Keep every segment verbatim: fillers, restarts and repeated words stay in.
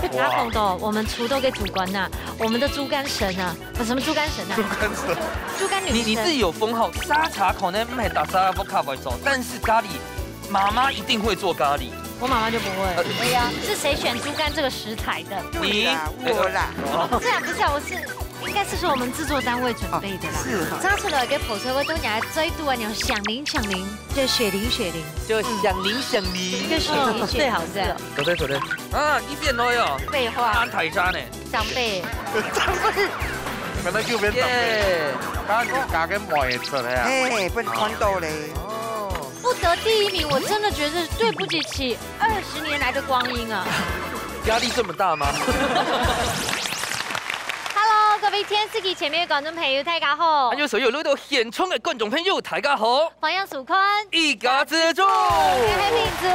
大家講到，我們廚房个主管吶，我們的豬肝神啊，呃，什麼豬肝神啊？豬肝神。豬肝女神。你，你自己有封號，沙茶可能毋係大家屋下會做，但是咖喱，媽媽一定會做咖喱。我媽媽就不會。呃，對呀，是誰選豬肝這個食材的？你，對啦，我啦。哦。不是啊，不是啊，我是，應該是說我們製作單位準備的啦。哦，是哈。炸出來个火車會多拿來追肚啊，你要響鈴響鈴。 就血淋血淋，就響鈴響鈴。就血淋血淋，嗯，最好吃了。對不對？對不對？啊，一變都有。廢話。安排啥呢？長輩。長輩。可能就變長輩。耶。剛剛你加个妹出來啊。嘿，分看到咧。哦。不得第一名，我真的覺得對不起起二十年來的光陰啊。壓力這麼大嗎？Hello，各位電視機前面的觀眾朋友，大家好。還有所有來到現場的觀眾朋友，大家好。 歡迎收看《一家之煮》。我係明珠。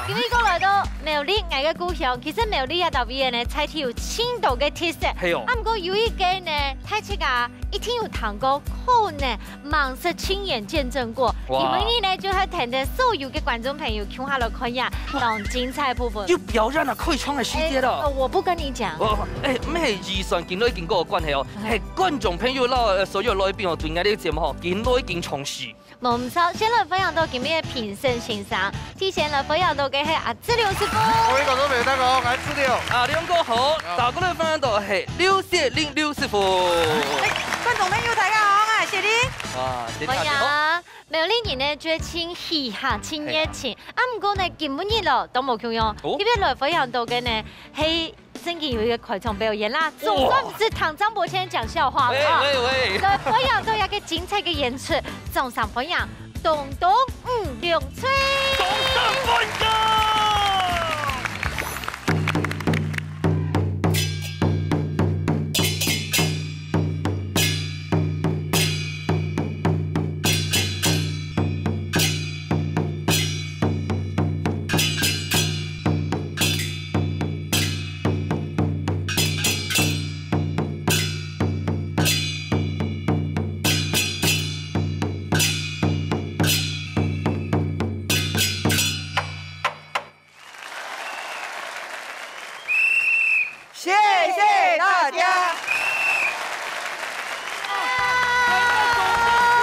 今日過來到苗栗，𠊎个故鄉。其實苗栗啊，到位呢，在地有盡多个特色。係哦。啊，毋過有一個呢，大自家一定有聽過，可能吂識親眼見證過。哇。今晡日呢，就係同等所有个觀眾朋友共下來看呀，當精彩部分。又表現了開創的世界了。哎，呃，我不跟你講。哦，哎，毋係預算緊來緊過个關係哦。 係觀眾朋友摎，呃，所有來賓哦，對𠊎个節目吼，緊來緊重視。無毋著，先來歡迎到今日个評審先生，首先來歡迎到个係阿志良師傅。各位觀眾朋友，大家好，𠊎係志良。啊，兩個好，好。再過來歡迎到係劉雪玲劉師傅。哎，觀眾朋友，大家好，𠊎係雪玲。哇，雪玲，歡迎。大家好。苗栗人呢，絕對盡喜哈，盡熱情。係啊。啊，毋過呢，今晡日咯，都無共樣。哦。特別來歡迎到个呢，係 正經有一個開場表演啦，哇！總算毋係聽張伯謙講笑話了啊。喂，喂，喂。來，歡迎到這個精彩个演出，掌聲歡迎，東東吳良翠。掌聲歡迎！謝謝大家。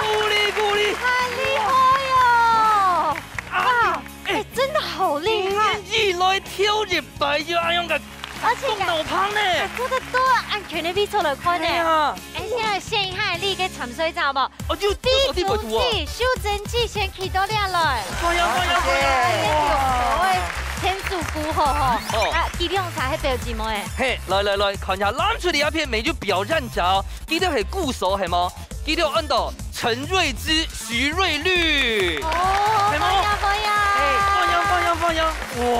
鼓勵，鼓勵。很厲害哦！啊，啊，哎，哎，真的好厲害。一來跳一擺就恁樣个，而且動腦筋呢。哎，做得到，恁樣个位置來看呢。對啊。哎，現在現下你个參賽者好不好？ 哦，就，就，就，就，就，哦。秀珍姐先企到這來。歡迎，歡迎，歡迎。哎，有所謂天主鼓吼吼。哦。啊，佢兩儕係表姊妹誒。嘿，來，來，來，看一下，攬出這片美就表現著，佢兜係鼓手係無？佢兜安到陳瑞芝、徐瑞律。哦，係無？歡迎，歡迎。哎，歡迎，歡迎，歡迎。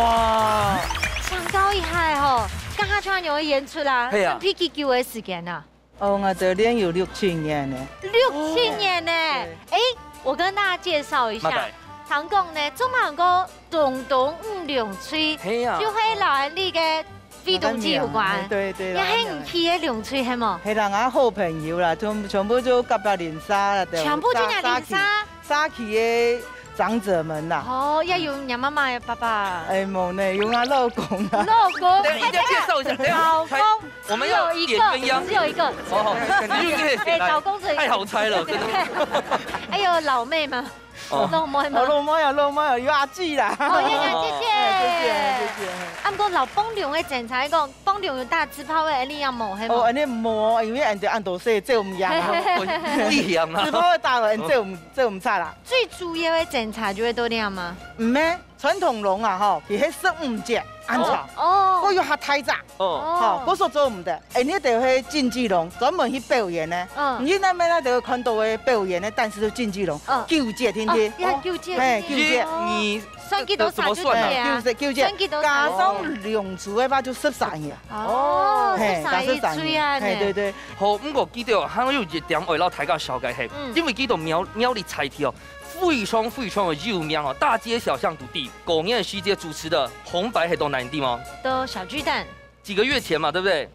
哇。請教一下吼，剛剛像有演出啦，係啊。準備幾久个時間啊？ 哦，𠊎兜練有六七年呢。六七年呢？哦。對。誒，我跟大家介紹一下，麻煩。聽講呢，做麼个東東吳良翠，係啊。就係摎𠊎俚个飛東姐有關。對，對，也係你去个良翠，係無？係啦，𠊎好朋友啦，全，全部就隔壁鄰舍啦，對。全部就若鄰舍？社區，社區个長者們啦。哦，也有若媽媽、爸爸。哎，無呢，有𠊎老公啦。老公，等一下，哎，等一下，介紹一下，等一下，老公。 我們要點鴛鴦。只有一個，只有一個。哦，只有一個。哎，老公這一個。太好猜了，真的。還有老妹嗎？哦。老妹嗎？哦，老妹啊，老妹啊，有阿姊啦。哦，有阿姊，謝謝。哎，謝謝，謝謝。啊，毋過摎幫娘个爭差，講幫娘有打紙炮个，恁樣無，係無？哦，恁樣無，因為恁樣恁多歲，這毋一樣啊。嘿，嘿，嘿。不一樣啊。紙炮个打了，這毋，這毋差啦。最主要个爭差就係到這樣嗎？毋係。 傳統籠啊，吼，佢係十五節恁長，哦。哦。還有較大隻，哦。吼，該所做毋得。哎，你兜係競技籠，專門去表演个。嗯。你那邊那兜看到个表演个，但是都競技籠，哦。九節，天天。哦，要九節，嘿，天天。九節。哦。你算幾多少就對啊。怎麼算啊？九節，九節，算幾多少。加上龍珠个話，就十三節。哦，嘿，十三節，加十三節。嘿，對，對。好，毋過記得哦，還有一點愛摎大家紹介係，嗯。因為記得苗，苗栗在地哦， 非常非常的有名哦，大街小巷都知。過年个時節主持个紅白係到哪地方？到小巨蛋。幾個月前嘛，對不對？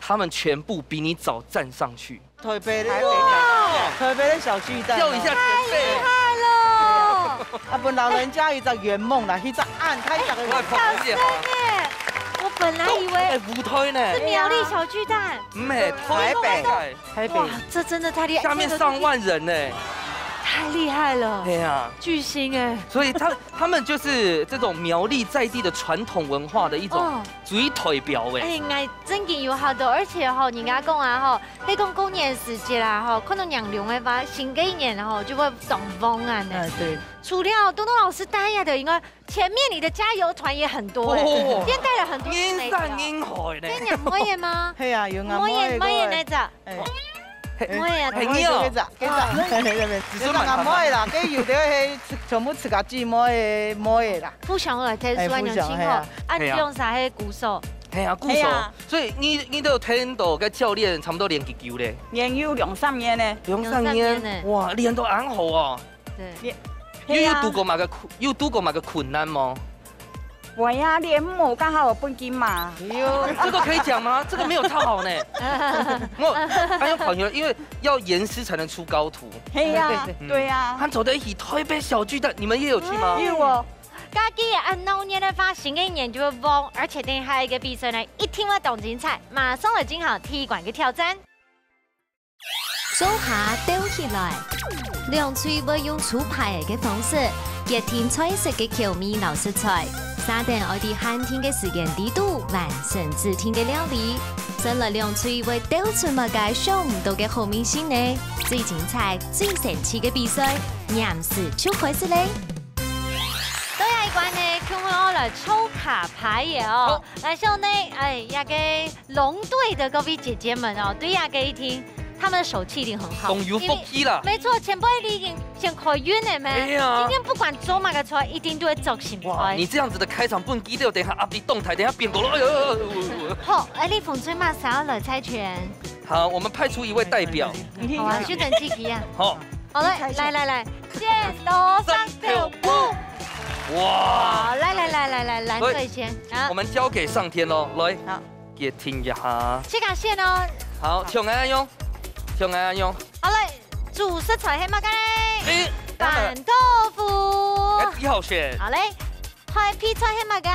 他們全部比你早站上去。台北个，哇！台北个小巨蛋哦。叫一下前輩。太厲害了！啊，分老人家一隻圓夢啦，一隻恁大隻个圓夢。我的朋友啊。掌聲耶！我本來以為在舞台呢，是苗栗小巨蛋。毋係，台北。台北。哇，這真的太厲害，下面上萬人呢。這個太厲害了，對啊。巨星哎。所以他，他們就是這種苗栗在地的傳統文化的一種哦。最代表哎。哎，𠊎真經有好多，而且吼，人家講啊吼，你講過年時節啦吼，看到娘娘个話，新个一年吼就會當旺啊呢。哎，對。除了東東老師帶呀的，應該前面你的加油團也很多哎，哦。今天帶了很多妹妹哦。人山人海呢。這你妹的嗎？係啊，有啊，妹的，妹的那隻。哎。妹的，係你哦。這隻，這隻，這隻阿妹啦，該有的係全部自家姊妹的妹的啦。互相來，這是哎，互相，係啊。啊，你用啥个鼓手？係啊，鼓手。係啊。所以你，你都有聽到該教練差不多練幾久咧？練有兩三年呢。兩三年，兩三年呢。哇，練到恁好哦。 對。你，你有堵過麼个困，係啊。有堵過麼个困難無？會啊，你个舞剛好有分金嘛。哎喲，這個可以講嗎？這個沒有套好呢。我，還有朋友，因為要嚴師才能出高徒。係啊，對，對，對。嗯。對啊。還走得一起台北小巨蛋，你們也有去嗎？有哦。家己恁鬧熱个話，新个一年就會旺，而且等下一個比賽呢，一定會當精彩。馬上來進行第一關个挑戰。 做下鬥起來。兩隊會用出牌个方式，決定菜色个口味摎食材。續等愛在限定个時間裡肚完成指定个料理。再來兩隊會鬥出麼个想毋到个好味緒呢？最精彩、最神奇个比賽，黏時就開始咧！到這一關呢，就愛來抽卡牌了哦。好。來，兄弟，哎，這個 龍隊的各位姐姐們哦，對呀，這一定，他們的手氣一定很好。當有福氣啦。因為，沒錯，前輩你已經先開運了咩？哎呀。今天不管做麼个菜，一定都會做成功。哇，你這樣子的開場分佢等，等一下壓力當大，等一下變高了，哎呦，哎呦，哎呦，哎呦。好，哎，你紅隊馬上要來猜拳。好，我們派出一位代表。好啊，去等自己啊。好。好了，來，來，來，剪刀石頭布。哇。好，來，來，來，來，來，藍隊先啊。我們交給上天嘍，來。好。 決定一下。自家選哦。好，像恁樣，像恁樣。好嘞，主食材係麼个呢？誒，板豆腐。誒，你好選。好嘞，配菜係麼个？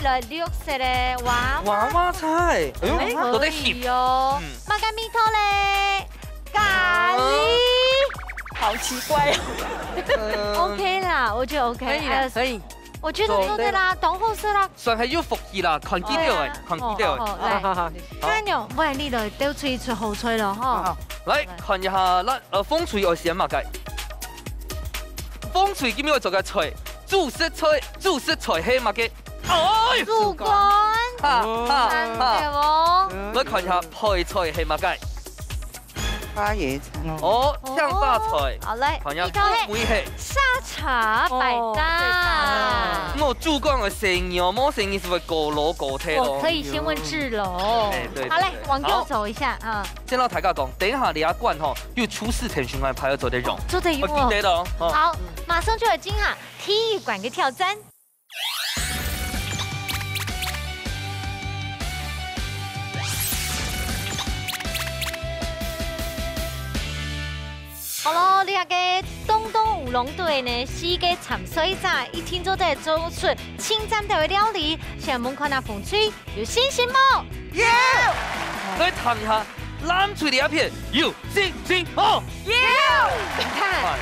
來，綠色个娃娃。娃娃菜，哎喲，哎，都在選。可以哦。嗯。麼个味道嘞？咖喱。哎。好奇怪哦。嗯。OK啦，我覺得OK。可以啦，還有，可以。我覺得做得啦，當好食啦。 算係有福氣啦，看佢等誒，對啊。看佢等誒。好，好，好，來。好，好，好。看喲，喂，你來鬥出一出好菜囉，吼。好，好。來，來。看一下，咱，呃，紅隊愛選麼个？紅隊今日愛做个菜，主食菜，主食菜係麼个？哎！豬肝。哈，哈，難哈。得哦。來看一下，配菜係麼个？ 花椰菜。哦，香花菜。哦，好，來，看一下，你看，味係。沙茶百搭。哦，對吧？無豬肝个細人哦，無細人係會過老過忒咯。哦，可以先問志龍。哎，對，對，好，來，對。往右走一下啊。好。先摎大家講，等一下這一關吼，有廚師同上擺个牌愛做得用。做得用哦。愛記得哦，吼。好，馬上就要進行第一關个挑戰。 好咯，這個東東烏龍隊呢，四個參賽者一定做得做出盡讚个料理，請問看啊，紅隊有信心無？有！來聽一下，藍隊這片有信心無？有！你看，哎，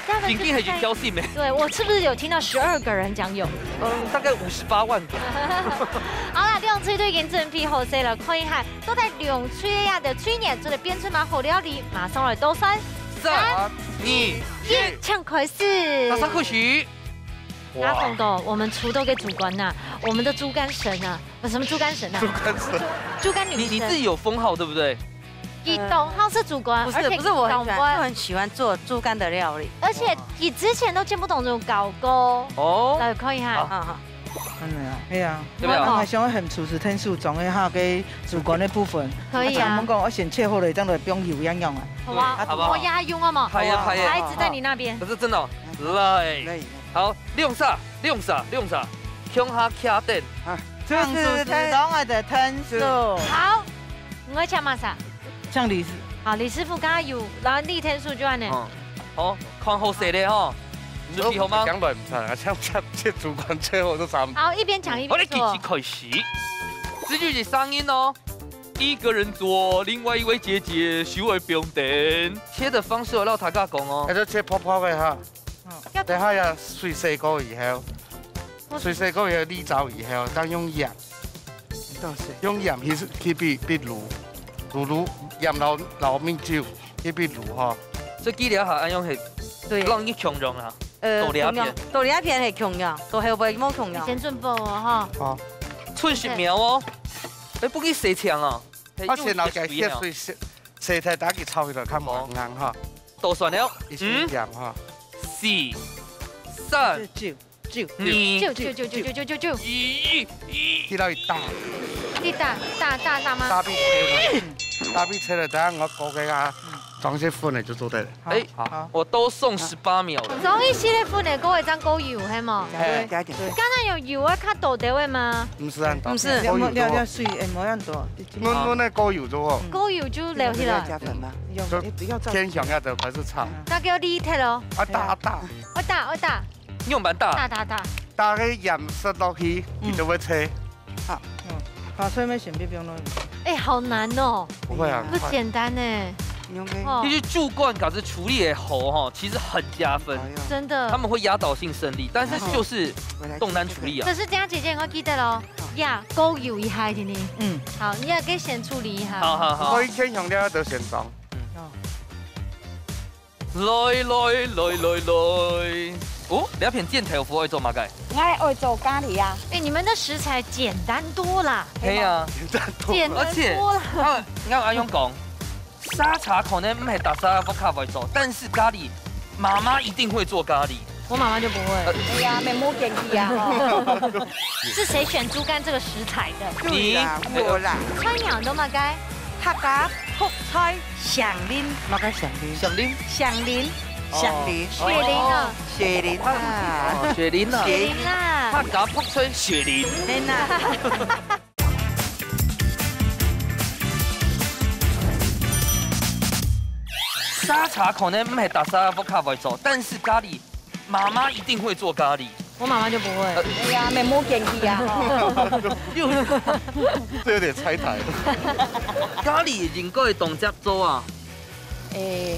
他們就是在，今天還有交信沒？對，我是不是有聽到十二個人講有？嗯，大概五十八萬個。好啦，兩隊都已經準備好勢了，看一下 到底兩隊个這隊員做得變出麼个好料理，馬上來倒算。三、二、一，請開始。馬上開始。哇。大家看到，我們出到个豬肝吶，我們的豬肝神啊，呃，什麼豬肝神啊？豬肝神。豬肝女神。你，你自己有封號，對不對？佢當好食豬肝，不是，而且不是我很喜歡，佢當會，我很喜歡做豬肝的料理。而且佢之前都節目當中有搞過。哦。來看一下。好。啊，好。 真的啊，係啊，對吧？我還想要喊廚師添手裝一下个豬肝个部分。可以啊。啊，請問講，我先切好了，這樣就不用油一樣用啊。好啊，好不好？我壓用了嘛。拍呀，拍呀。牌子在你那邊。可是真的哦，來。來。好，兩儕，兩儕，兩儕，共下徛等。啊，就是，請廚師裝我的添手。好，你愛請麼儕？請李師。好，李師傅剛剛有，然後你添手就恁呢。嗯。 好，看好勢咧吼，準備好嗎？講來毋差啊，像像這主管最後都差不多。好，一邊講一邊做。好，你開始，開始。只有一儕人哦，一個人做，另外一位姐姐手愛放電。切的方式我摎大家講哦。那就切薄薄个哈。等下要水洗過以後，水洗過以後，瀝燥以後，再用鹽，用鹽去去煸煸滷，滷滷鹽摎摎米酒去煸滷哈。所以這下恁樣係對，讓你共樣啦。呃，多兩片，多兩片係共樣，多後背無共樣。先準備哦哈。好，剩十秒哦。哎，不給洗淨啊？我先摎佢血水洗洗忒，等佢炒起來較無恁硬哈。倒蒜了，一些鹽哈。四、三、酒酒酒二、酒酒酒酒酒酒酒，一、一。知道一大，一大大大大嗎？大餅切了，大餅切了，等下我過个啊，裝些粉的就做得了。哎，好，我多送十八秒了。裝一息个粉个，過會正過油，係無？哎，加一點。剛剛有油啊，較多个位嗎？毋係恁多，毋係，過油就好。要要要水，哎，無恁多。 溫溫个過油就好。過油就撈起來。要加粉嗎？用就要照。天想要的還是炒。嗯。該叫你忒咯。啊，打啊打。我打，我打。你用板打。打打打。打个鹽溼落去，嗯。佢就會脆。好。嗯，好，所以乜先別放落去。哎，好難哦。不會啊，不簡單哎。用个。哦。其實煮慣，假使處理得好吼，其實很加分。哎呀。真的。他們會壓倒性勝利，但是就是哦。動單處理啊。可是等下姐姐，你要記得哦。 呀，過油一下，今天。嗯。好，你也可以先處理一下。好好好。所以天香料就先裝。哦。來來來來來。哦，這片煎豆腐愛做麼个？𠊎愛做咖哩啊。哎，你們的食材簡單多啦。係啊。簡單多。簡單多啦。而且，啊，𠊎恁樣講， 沙茶可能毋係逐儕屋下會做，但是咖哩，媽媽一定會做咖哩。我媽媽就不會。呃，哎呀，沒無建議啊，吼。是誰選豬肝這個食材的？對啦，呃，我啦。菜鳥都麼个？客家、覆菜、香菱。麼个香菱？香菱？香菱。哦。香菱。雪玲啊。哦。雪玲啊。哦，雪玲啊。雪玲啊。客家覆菜雪玲。玲啊。 沙茶可能毋係逐儕屋下會做，但是咖哩，媽媽一定會做咖哩。我媽媽就不會。呃，哎呀，沒無建議啊，吼。這有點拆台。咖哩應該當捷做啊。哎，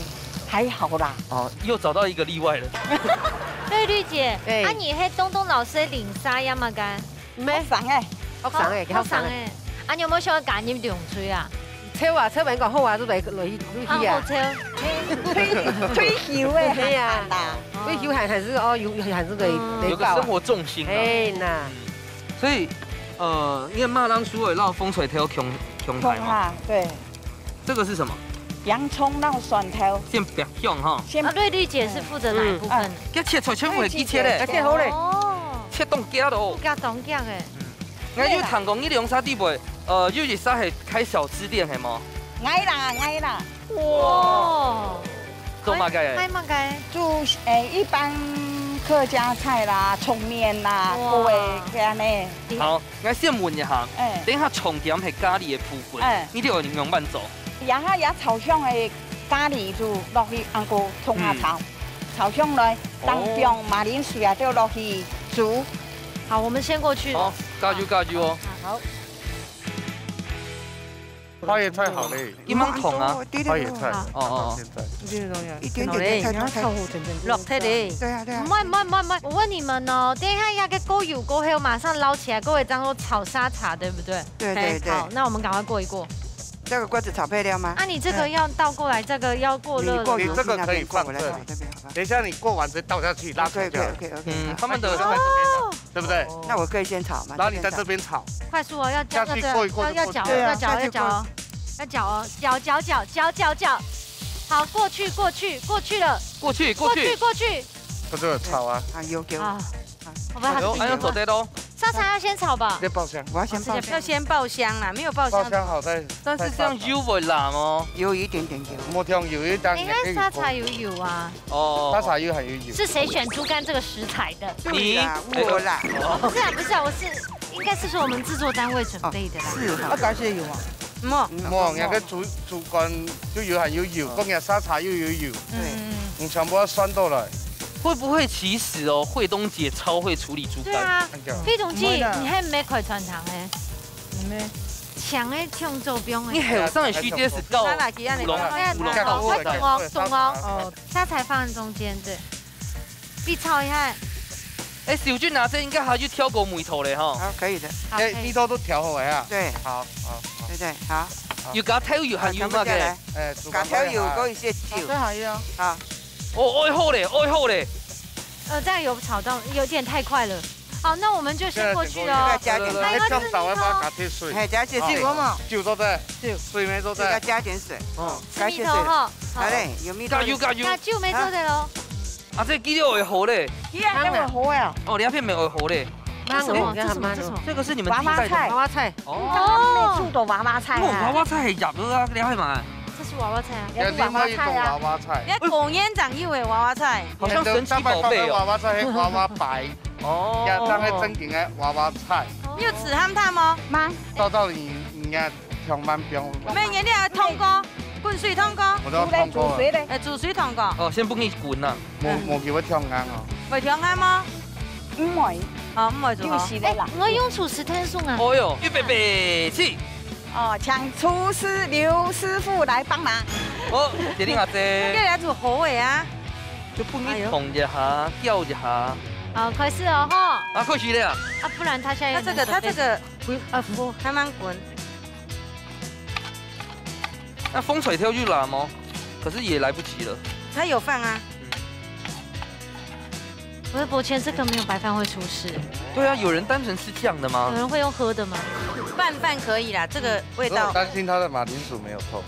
還好啦。哦，又找到一個例外了。綠綠姐，對。啊，你係東東老師个鄰舍呀嘛，敢？ 毋係。學生个。學生个，哦，學生个。學生个。啊，你有無想要加入兩隊啊？抽啊，抽完講好啊，就落落去，落去啊。啊，好抽。退休个，係啊。退休還還係哦，有還係得得搞啊。嗯。有個生活重心啊。哎，那。所以，呃，因為馬浪鼠會落風吹頭恐恐嚇嘛。恐嚇，對。 這個是什麼？洋蔥摎蒜頭。先煏香哈。先啊，瑞麗姐是負責哪一部分？嗯。啊，這切菜全部係佢切个。啊，切好咧。哦。切當遽咯。當遽，當遽个。嗯。𠊎有聽講，你兩儕姊妹，呃，有一儕係開小吃店，係無？𠊎啦，𠊎啦。哇。做麼个？賣麼个？煮，誒，一般客家菜啦，蔥麵啦，哇。粿，恁呢。好。 𠊎先問一下，哎。等下重點係咖哩个部分，哎。你兜愛仰般做？這下這炒香个咖哩就落去，恁樣同下炒，嗯。炒香來，哦。當中馬鈴薯也都落去煮。好，我們先過去。好，加油，加油哦。好。 花椰菜好咧。你吂燙啊？對，對，對。花椰菜，哦，哦，哦。現在。一定重要。一點點的菜，你要炒好，點點。落忒咧。對啊，對啊。毋會，毋會，毋會，毋會。我問你們哦，等一下那個過油過後，馬上撈起來，各位這樣說炒沙茶，對不對？對，對，對。好，那我們趕快過一過。這個鍋子炒配料嗎？啊，你這個要倒過來，這個要過熱了。你過油，你這個可以放這裡。去那邊過，我來放這邊，好吧？等一下你過完再倒下去，拉開就好。OK，OK，OK，OK，嗯，好。他們的哦。 對不對？那我可以先炒嗎？然後你在這邊炒。快速哦，要攪，下去過一過就過去了。要攪，要攪，要攪哦，對啊，下去過。要攪哦，攪攪攪攪攪攪。好，過去過去過去了。過去，過去。過去過去。不是有炒啊。啊，有，有。啊，我們很，哎呦，哎呦，做得咯。沙茶要先炒吧？你爆香。我要先爆香。哦，是的，要先爆香啦，沒有爆香。爆香好再，但是這樣油會爛哦。再下炒。有一點點油。莫這樣油，一點點油。哎，那沙茶有油啊。 哦。沙茶油還有油。是誰選豬肝這個食材的？對啦，你。我啦。哦。不是啊，不是啊，我是，應該是說我們製作單位準備的啦。哦，是哈。啊，該係油啊。莫。莫，人家豬，豬肝就有還有油，哦。講人沙茶又有油。嗯。你全部要算到來。會不會其實哦，慧東姐超會處理豬肝？對啊，哎呀。慧東姐，毋會啦。你還毋係開餐廳誒？你呢？搶个搶做兵个。你後生个時節係搞沙拉機啊，你烏龍，哎呀，烏龍搞沙拉。快懂哦，懂哦。哦。沙茶放在中間，對。你炒一下。哎，小俊拿這應該還去挑過梅頭嘞哈。好，可以的。好，哎，可以。味道都調好了啊。對。好，好，好。對，對，好。有加豆油還有那個。好，全部下來。哎，煮飯過來啊。加豆油，過一些酒。好，這還有。好。哦，愛好嘞，愛好嘞。呃，這樣有炒到，有點太快了。好，那我們就先過去了哦。現在先過去。再加一點。哎，那這是什麼？哎，這樣稍微把它加點水。哎，加一些水。好。酒做得，酒。水沒做得。這個加點水。哦。加一些水。是米頭哈。好。來嘞，有米頭。加油，加油。加酒沒做得咯。 啊，這雞肉會好咧。佢還會好啊。哦，你那片沒有好咧。這什麼？這什麼？這什麼？這個是你們自己帶的嗎？娃娃菜。娃娃菜。哦。嗯，剛剛沒有煮的娃娃菜啊。哦，娃娃菜很入味啊，你還買？這是娃娃菜啊。有另外一種娃娃菜。你看果園長又有娃娃菜。好像神奇寶貝哦。娃娃菜，娃娃白。哦。呀，這個正經的娃娃菜。你有試探探嗎？媽。照道理應該 上班不用。每日你愛燙過，滾水燙過。我都要燙過了。煮水嘞。哎，煮水燙過。哦，先不給你滾了。無，嗯。無給我燙硬哦。會燙硬嗎？毋會。哦，毋會煮哦。有時咧啦。哎，我用廚師燙送啊。哦喲，預備，備，起。哦，請廚師劉師傅來幫忙。哦，決定啊，這。這個來煮好味啊。就不你捧一下，哎喲。攪一下。好，開始哦，吼。啊，開始了啊。啊，不然他現在有沒有準備？他這個，他這個，不，啊，不，還蠻滾。 那風吹掉就爛哦，可是也來不及了。他有放啊。嗯。我的伯謙這個沒有白飯會出事。對啊，有人單純吃醬的嗎？有人會用喝的嗎？拌飯可以啦，這個味道。我有擔心他的馬鈴薯沒有透。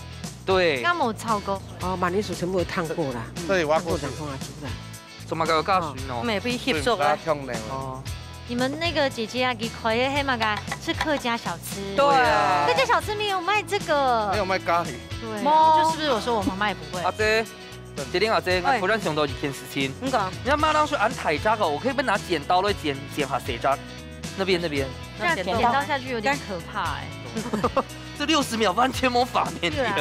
對。那我炒過。哦，馬鈴薯全部都燙過啦。這，這裡挖過去。燙過，燙過，燙過。 做麼个有加水哦？哦。我們也不是翕熟啊。所以毋使忒黏。哦。你們那個姐姐啊，佢開的係麼个？是客家小吃。對啊。客家小吃沒有賣這個。沒有賣咖哩。對啊，無。就是不是我說我媽媽也不會。阿姐，姐玲阿姐，哎。我突然想到一件事情。你講。你看馬鈴薯恁大隻哦，我可以不可以拿剪刀來剪，剪下細隻？那邊，那邊。這樣剪刀下去有點可怕哎。這六十秒完全無畫面了。對啊。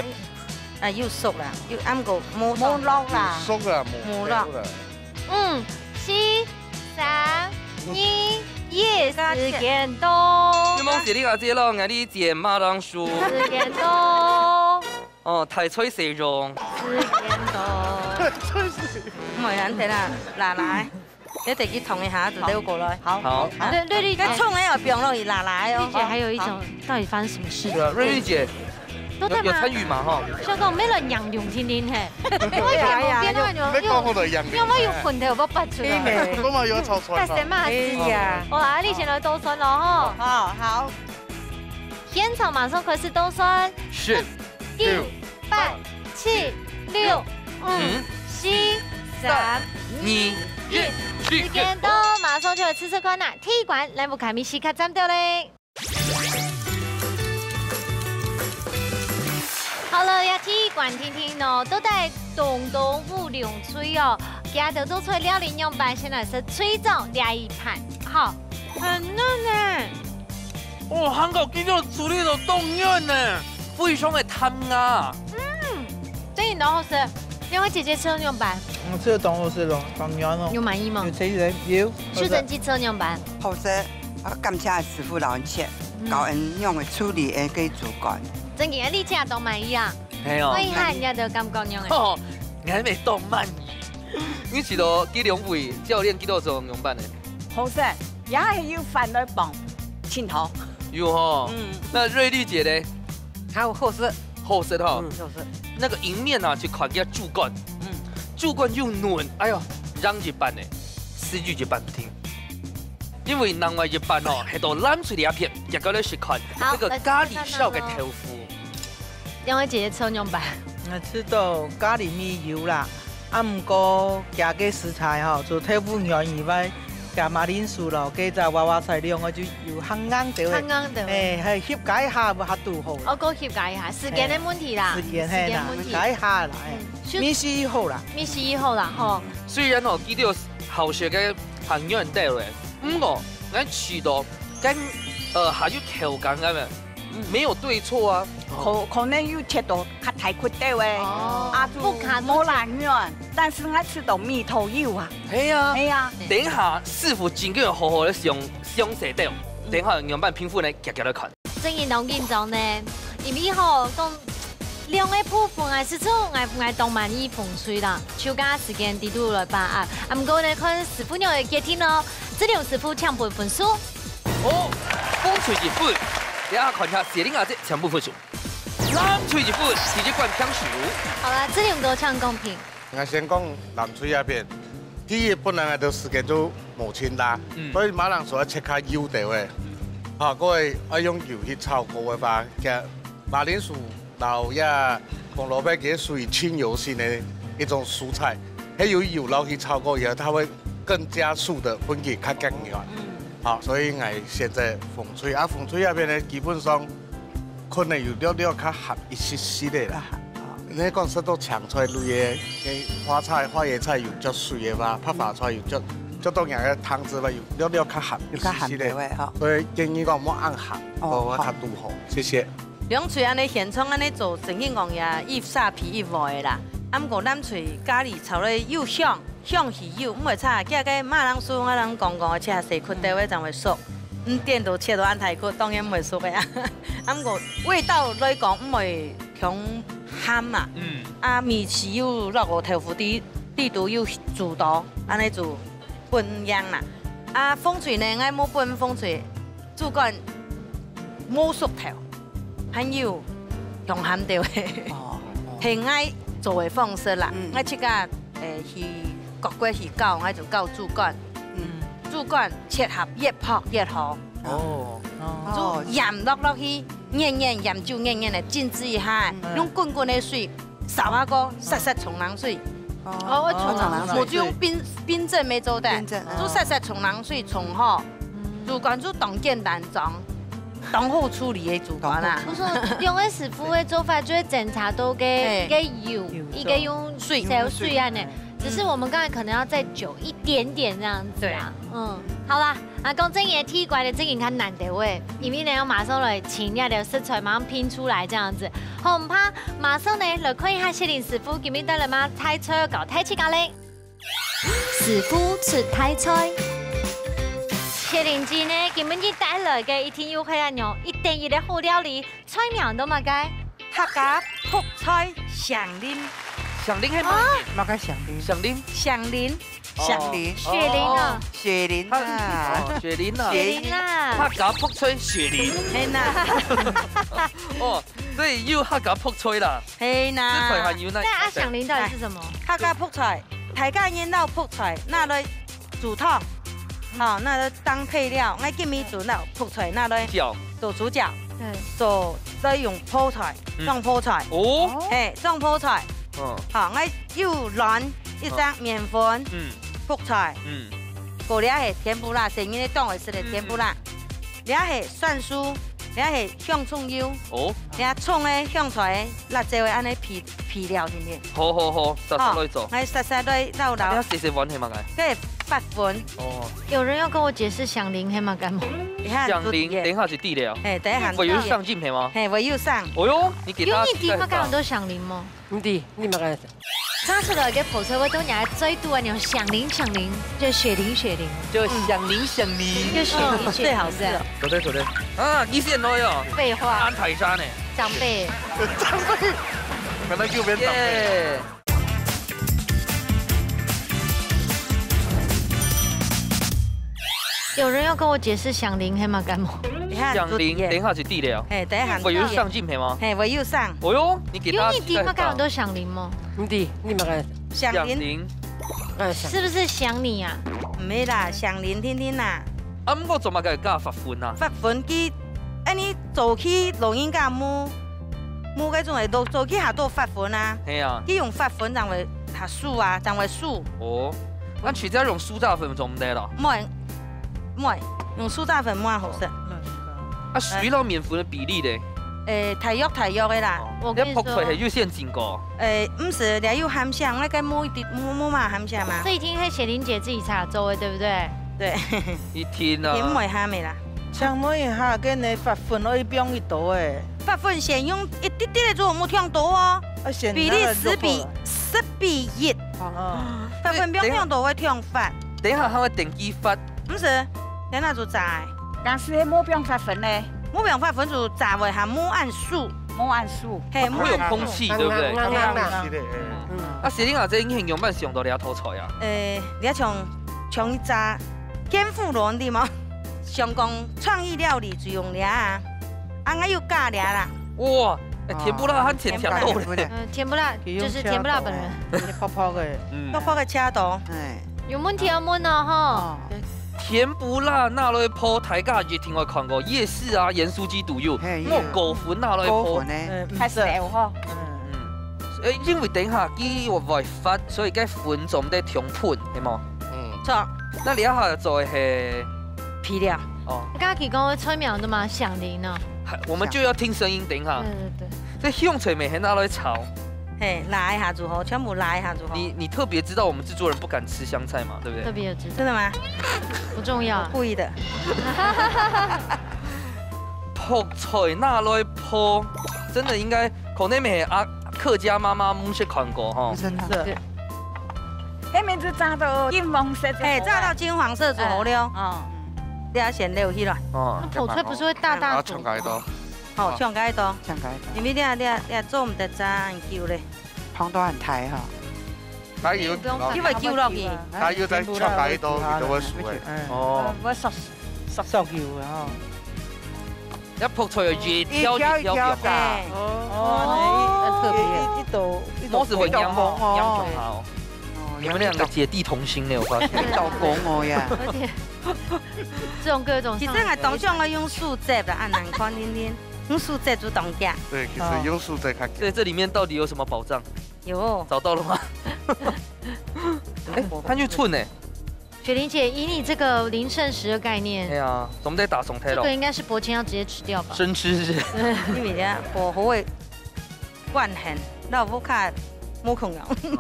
哎，又熟啦，又，啊，毋過無熟。無落啦。熟啦，無，無落。熟啦。 五、四、三、二、一，時間到。你望姐玲阿姐咯，𠊎哩剪馬鈴薯。時間到。哦，大菜細用。時間到。大菜細用。毋會難得啦，拿來。你得去燙一下，就溜過來。好。好。好。對，對，對。該蔥還要放落去，拿來哦。麗姐還有一種，好。到底發生什麼事？對啊，瑞麗姐，都在忙。有，有參與嘛，哈？想講，沒人讓用天天嘿。 我以為無變到樣，你講好多樣。因為我有睏頭，我發出來。我嘛有炒菜嘛。大聲嘛，哎呀。好啦，你先來倒算咯，吼。好，好。現場馬上開始倒算。十、九、九、八、八、七、六、五、嗯。四、三、三、二、二、一，一。時間到，馬上就來試試看啦。第一關，來，𠊎看麼个時間站到咧。 好了，這第一關定定哦，到底當當烏龍脆哦，佢兜做出來料理樣般，先來食脆醬這一盤，好。很嫩欸。哦，韓國雞肉處理到當嫩呢，非常个彈牙。嗯，真个當好食。兩位姐姐食到樣般？嗯，食到當好食咯，當嫩咯。有滿意嗎？有吃起來，有。秀珍姐食到樣般？好食。 啊，感謝師傅老人家，嗯。教𠊎仰般處理𠊎个豬肝。真个，你食到滿意啊？係哦。問一下人家个感覺仰般？哦，𠊎乜當滿意。你試著佢兩位教練佢兜做樣般呢？好食，也係有飯來傍，盡好。有吼。嗯。那瑞麗姐呢？好，好食。好食吼。嗯，好食。那個一面啊，就看佢豬肝。嗯。豬肝又嫩，哎喲，讓一半呢，失去一半定。 因為另外一半哦，係到藍色這片，也過來試看，好，這個咖哩燒个豆腐。兩位姐姐食到樣般？𠊎食到咖哩味有啦，啊，毋過佢个食材吼，除豆腐軟以外，佢馬鈴薯咯，該隻娃娃菜兩個就有較硬兜个。較硬兜个。哎，還翕加一下，會較堵好。哦，過翕加一下，時間个問題啦。哎，時間，係啦，時間問題。翕加一下啦，哎，嗯，味緒好啦。味緒好啦，吼。雖然吼，佢兜好食个 還軟兜个。毋過，𠊎試著，跟，呃，還有口感个，嗯。沒有對錯啊。可，可能有切到較大塊兜个，哦。啊，就無恁軟，但是𠊎食到味道有啊。係啊。係啊。等一下，師傅真个好好个想，想食兜，等一下樣般評分呢，遽遽來看。真个當緊張呢，因為吼，講兩个部分啊，係做𠊎，𠊎當滿意風水啦，就加時間底肚來把握。啊，毋過呢，看師傅娘个決定咯。志良師傅請分分數。哦，紅隊一分，這下看下雪玲阿姊請分分數。藍隊一分，第一關平手。好啦，志良哥請公平。 𠊎先講藍隊這片，第一，本來𠊎兜時間就無盡啦，嗯。所以馬鈴薯愛切較幼兜仔，哈，過後愛用油去炒過个話，其實馬鈴薯摎這紅蘿蔔佢係屬於清油性个一種蔬菜，係有油落去炒過以後，佢會更加速个分佢較緊軟。嗯。好，所以𠊎選擇紅隊，啊，紅隊這片呢，基本上 可能有略略較鹹一息息个啦。較鹹，哦。你講食到青菜類个，个花菜、花椰菜有較水个嘛，白花菜有較，較多樣个湯汁嘛，有略略較鹹一息息个。有較鹹个喂，吼。所以建議講莫恁鹹，哦，好，好，較拄好。謝謝。兩隊恁呢現場恁呢做，正經講也一沙皮一鑊个啦。啊，毋過藍隊咖哩炒了又香， 香氣有，毋會差。這个馬鈴薯，𠊎人講講，切細塊兜仔正會熟。嗯，店都切到恁大塊，當然毋會熟个啊。啊，毋過味道來講，毋會傷鹹啊。嗯。啊，米豉有落个豆腐底，底肚有煮到，恁呢就分樣啦。啊，紅隊呢，𠊎無分紅隊， 主管無熟透，還有用鹹豆个。哦，哦。係𠊎做个方式啦，嗯。𠊎自家，誒，去各國去教，𠊎就教主管。嗯。主管切合越薄越好。哦。哦。就鹽落落去，軟軟，鹽就軟軟个浸漬一下，嗯。用滾滾个水 燒下過，煞煞沖冷水。哦，哦，愛沖冷水。無就用冰，冰鎮乜做得。冰鎮，嗯。就煞煞沖冷水沖好，嗯。就講就當簡單，當，當好處理个主管啦。當好處理。毋過，兩个師傅个做法就係檢查到个，嘿。一个油，油，一个用水，燒水恁呢。嗯。只是我們剛才可能要再久一點點這樣子啊。對。嗯，好啦， 啊，講真个，第一關个真个較難兜仔，因為呢，要馬上來請這兜食材，馬上拼出來這樣子。好，毋怕，馬上呢，來看一下雪玲師傅今日帶來麼个大菜教大自家咧。師傅出大菜。雪玲姊呢，今日帶來个一定又係恁樣，一定一个好料理，菜名都麼个？客家覆菜響鈴。響鈴係麼个？啊？麼个響鈴？響鈴？響鈴。 響鈴。哦。雪玲啊。哦，雪玲啊。哦，雪玲啊。雪玲啊。客家覆菜雪玲。係啦。哦，所以有客家覆菜啦。係啦。這菜還有哪？那啊，響鈴到底是什麼？客家覆菜，大家人摎覆菜拿來煮湯，好，拿來當配料。𠊎今日煮摎覆菜拿來，主角。做主角，對。做來用泡菜，嗯。裝泡菜。哦。嘿，裝泡菜。嗯。好，𠊎 有卵，一隻麵粉，嗯。覆菜。嗯。過這係甜不辣，細人仔當會食个甜不辣。嗯。這係蒜酥，這係香蔥油。哦。這蔥个、香菜个、辣椒个，恁呢配，配料定定。好，好，好，煞煞來做。好，𠊎煞煞來摎摎。這細細碗係麼个？這發粉。哦。有人要跟我解釋響鈴係麼个嗎？等下就知。響鈴，等一下就知了。嘿，等一下就知。會有聲音係嗎？嘿，會有聲。哦喲，你給大家期待一下。有你知麼个很多響鈴嗎？ 毋知，你嘛个。炸出來个泡菜，𠊎都拿來嘴肚啊，那種響鈴響鈴，就雪玲雪玲，就響鈴響鈴，就雪玲雪玲，最好吃了。做得，做得。啊，你先來哦。廢話。安排啥呢？長輩。長輩。可能右邊長輩。耶。有人要跟我解釋響鈴係麼个嗎？等一下就知。響鈴，等一下就知了。嘿，等一下就知。會有聲音係嗎？嘿，會有聲。哦喲，你給大家期待一下。有你知麼个很多響鈴嗎？ 毋知，你嘛个。響鈴。響鈴。呃，響鈴。是不是想你啊？毋係啦，響鈴定定啦。啊，毋過做麼个加發粉啊？發粉佢，恁呢早期老人家無，無該種个，都早期還多發粉啊。係啊。佢用發粉正會較酥啊，正會酥。哦，那其實用酥炸粉做毋得咯？毋會，毋會，用酥炸粉無恁好食。啊，水摎麵粉个比例咧？ 誒，大約大約个啦。哦，我跟你說。你个覆菜係有先浸過？誒，毋係，這有鹹香，𠊎該無一滴，無，無嘛鹹香嘛。這一定係雪玲姐自己炒做的，對不對？對。一定啊。佢毋會鹹个啦。請問一下，該你發粉愛放幾多誒？發粉先用一滴滴个做，莫忒多哦。啊，先拿來就好了。比例十比，十比一。哦。發粉放忒多會忒發。等一下，佢會登記發。毋係，等下就炸个。但是係莫放發粉呢？無辦法分出炸味還無恁酥。無恁酥。嘿，無恁酥。會有空氣，對不對？硬硬啦。是的，哎。嗯。啊，Selina姐，你係仰般想到這道菜啊？誒，你像，像一隻天婦羅，對無？想講創意料理就用這啊，啊，𠊎又加這啦。哇，哎，甜不辣還甜甜豆嘞。嗯，甜不辣就是甜不辣本人。泡泡个。嗯。泡泡个車頭。哎。有問題要問哦，吼。哦。 甜不辣拿來烰，大家一定會看過夜市啊、鹽酥雞都有。嘿，有。莫果粉拿來烰。果粉呢？嗯，開始了吼。嗯。嗯。誒，因為等一下佢會發，所以該粉總得重噴，係無？嗯。著。那你要好做的係皮料。哦。剛剛提供的催秒的嘛，響鈴呢？還，我們就要聽聲音，等一下。對對對。這香菜味很拿來炒。嘿，拉一下就好，全部拉一下就好。你，你特別知道我們製作人不敢吃香菜嘛，對不對？特別有知道。真的嗎？不重要。我故意的。泡菜拿來烰，真的應該，可能沒啊，客家媽媽毋識看過吼。毋識看過。對。該面就炸到金黃色就好了。哎，炸到金黃色就好了。哎，哦。你要先撈起來。哦。那泡菜不是會大大啊，囥較多。好，囥較多。囥較多。因為你啊，你啊，你啊，做毋得炸恁久咧。 放到恁大吼。加油，你毋用放。你會勼落去。加油再囥較多，佢就會熟个。嗯。哦。會熟，熟，熟油啊吼。要泡菜有一條一條一條一條。嘿。哦，哦，那一，一，一，一斗，一斗，毛子會黏，一斗紅哦。黏就好。哦，你們兩個姐弟同心呢，我發現。一斗紅哦呀。而且，這種各種其實還當像愛用樹葉啦，啊，難看，恁恁，用樹葉就當假。對，其實用樹葉較假。哦。所以這裡面到底有什麼寶藏？ 有。找到了嗎？哎，它就寸欸。雪玲姐，以你這個零剩食的概念，哎呀，總得打爽忒咯。這個應該是柏青要直接吃掉吧？生吃是不是？對。因為咧，薄荷个慣性，摎屋下無共樣。嗯。